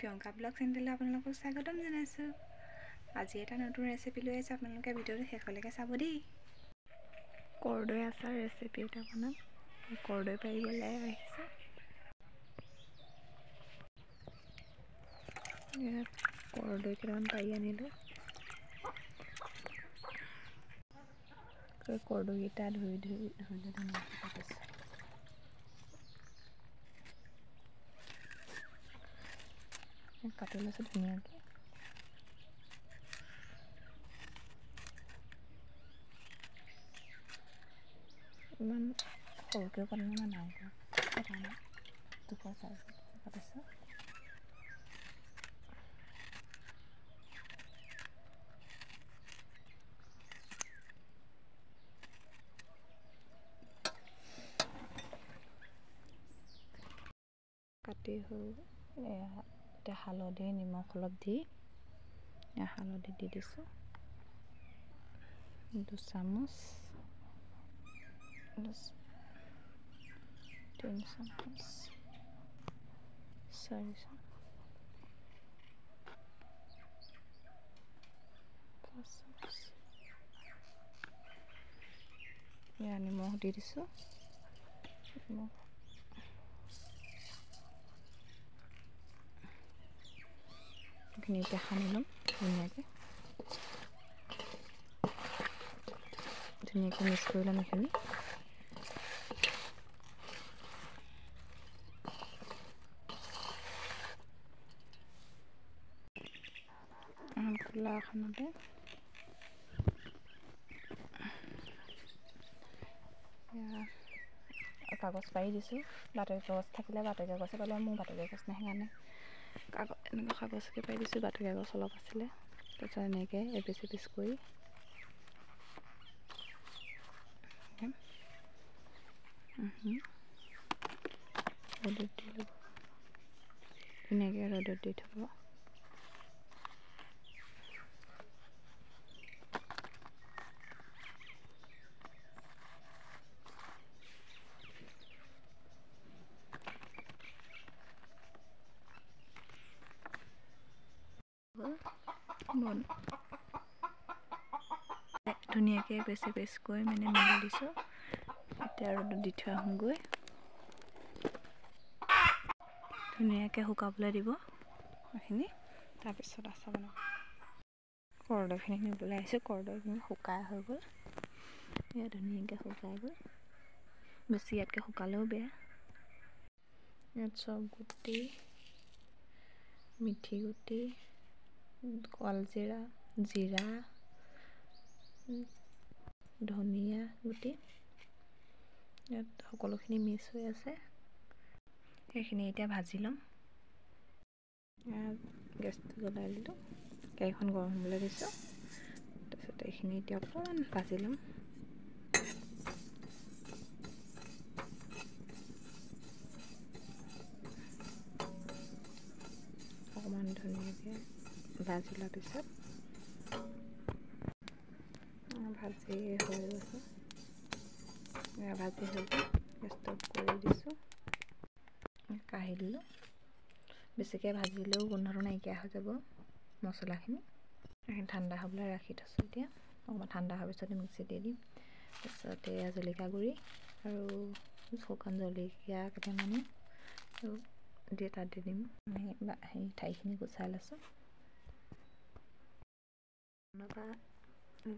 Priyanka blog চেনেললৈ আপোনালোকক স্বাগতম জনাইছোঁ। আজি এটা নতুন ৰেচিপি লৈ আহিছোঁ, আপোনালোকে ভিডিঅ'টো শেষলৈকে চাব দেই। কৰ্দৈ আচাৰ ৰেচিপি এটা বনাম। কৰ্দৈ পাৰিবলৈ আহিছোঁ। ইয়াত কৰ্দৈ কেইটামান পাৰি আনিলোঁ। কৰ্দৈকেইটা ধুই ধুই ধুই লৈ ধুনীয়াকৈ কাটিছোঁ। কাটি লৈছোঁ ধুনীয়াকৈ। ইমান সৰুকৈও কটা নাই, ইমান ডাঙৰকৈও কটা নাই, জোখৰ চাইজত কাটিছোঁ। কাটি হৈ এতিয়া হালধি নিমখ অলপ দি হালধি দি দিছোঁ 2 চামুচ, 3 চামুচ, 4 চামুচ, 5 চামুচ। এয়া নিমখ দি দিছোঁ। নিমখ এইখিনি এতিয়া সানি ল'ম ধুনীয়াকৈ। ধুনীয়াকৈ মিক্স কৰি ল'ম এইখিনি। খোলা এখনতে কাগজ পাৰি দিছোঁ। বাতৰি কাগজ থাকিলে বাতৰি কাগজে পালে, মোৰ বাতৰি কাগজ নাই, সেইকাৰণে কাগজ এনেকুৱা কাগজকে পাৰি দিছোঁ। বাতৰি কাগজ অলপ আছিলে, তাৰপিছত এনেকৈ এপিচ এপিচ কৰি ৰ'দত দি ল'ব, ধুনীয়াকৈ ৰ'দত দি থ'ব। ধুনীয়াকৈ বেছি বেছিকৈ মানে মেলি দিছোঁ। এতিয়া ৰ'দত দি থৈ আহোঁগৈ, ধুনীয়াকৈ শুকাবলৈ দিব এইখিনি। তাৰপিছত আচাৰ বনাম। কৰ্দৈখিনি নিবলৈ আহিছোঁ। কৰ্দৈখিনি শুকাই হৈ গ'ল, এয়া ধুনীয়াকৈ শুকাই গ'ল। বেছি ইয়াতকৈ শুকালেও বেয়া। ইয়াত চব গুটি, মিঠি গুটি, কলজিৰা, জিৰা, ধনিয়া গুটি, ইয়াত সকলোখিনি মিক্স হৈ আছে। সেইখিনি এতিয়া ভাজি ল'ম। গেছটো জ্বলাই দিলোঁ, কেৰাহীখন গৰম হ'বলৈ দিছোঁ। তাৰপিছত এইখিনি এতিয়া অকণমান ভাজি ল'ম। অকণমান ধুনীয়াকৈ ভাজি লোৱাৰ পিছত ভাজি হৈ গৈছে। ভাজি হৈ গ'ল, গেছটো অফ কৰি দিছোঁ। কাঢ়ি দিলোঁ। বেছিকৈ ভাজিলেও গোন্ধটো নাইকিয়া হৈ যাব মছলাখিনি। ঠাণ্ডা হ'বলৈ ৰাখি থৈছোঁ। এতিয়া অকণমান ঠাণ্ডা হোৱাৰ পিছতে মিক্সিত দি দিম। তাৰপিছত এয়া জলকীয়া গুড়ি আৰু শুকান জলকীয়া কেইটামানো দি তাত দি দিম। সেই ঠাইখিনি গুচাই লৈছোঁ।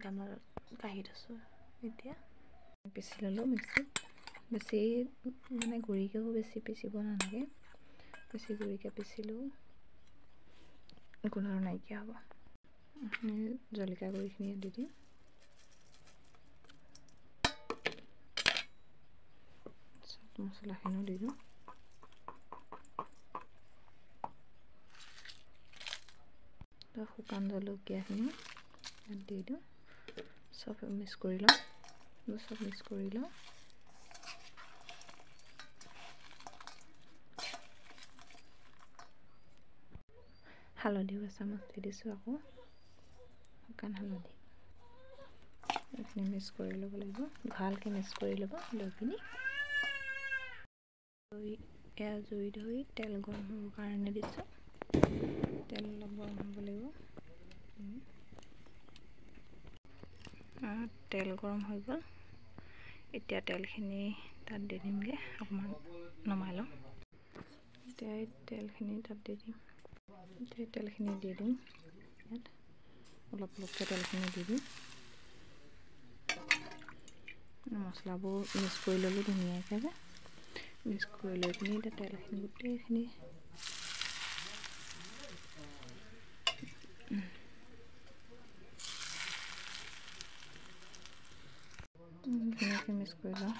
গামলাত কাঢ়ি থৈছোঁ। এতিয়া পিচি ল'লোঁ মিক্সিত। বেছি মানে গুড়িকৈও বেছি পিচিব নালাগে, বেছি গুড়িকৈ পিচিলেও গোন্ধটো নাইকিয়া হ'ব। জলকীয়া গুড়িখিনি দি দিম। তাৰপিছত মছলাখিনিও দি দিওঁ। শুকান জলকীয়াখিনিও ইয়াত দি দিওঁ। চব মিক্স কৰি লওঁ, চব মিক্স কৰি লওঁ। হালধিও এচামুচ দি দিছোঁ, আকৌ শুকান হালধি। এইখিনি মিক্স কৰি ল'ব লাগিব, ভালকৈ মিক্স কৰি ল'ব। লৈ পিনি এয়া জুই ধৰি তেল গৰম হ'বৰ কাৰণে দিছোঁ। তেল অলপ গৰম হ'ব লাগিব। তেল গৰম হৈ গ'ল। এতিয়া তেলখিনি তাত দি দিমগৈ, অকণমান নমাই লওঁ। এতিয়া এই তেলখিনি তাত দি দিম। এতিয়া তেলখিনি দি দিম ইয়াত, অলপ অলপকৈ তেলখিনি দি দিম। মছলাবোৰ মিক্স কৰি ল'লোঁ ধুনীয়াকৈ যে, মিক্স কৰি লৈ পিনি এতিয়া তেলখিনি গোটেইখিনি ধুনীয়াকৈ মিক্স কৰি লওঁ।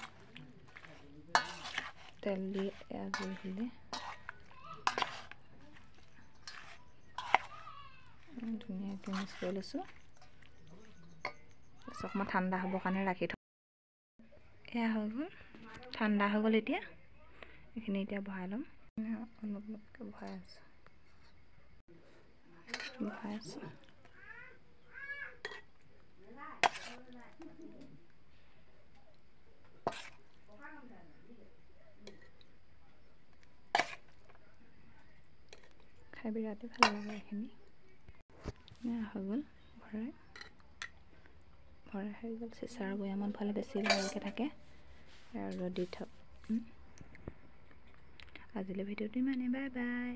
তেল দি আজৰি হ'লে ধুনীয়াকৈ মিক্স কৰি লৈছোঁ। তাৰপিছত অকণমান ঠাণ্ডা হ'বৰ কাৰণে ৰাখি থওঁ। এয়া হৈ গ'ল, ঠাণ্ডা হৈ গ'ল। এতিয়া এইখিনি এতিয়া ভৰাই ল'ম। অলপ অলপকৈ ভৰাই আছোঁ, ভৰাই আছোঁ। খাই বিৰাটেই ভাল লাগে এইখিনি। এয়া হৈ গ'ল, ভৰাই ভৰাই হৈ গ'ল। চিচাৰ বৈয়ামত ভৰালে বেছি ভালকৈ থাকে আৰু দি থওক। আজিলৈ ভিডিঅ'টো ইমানেই, বাই বাই।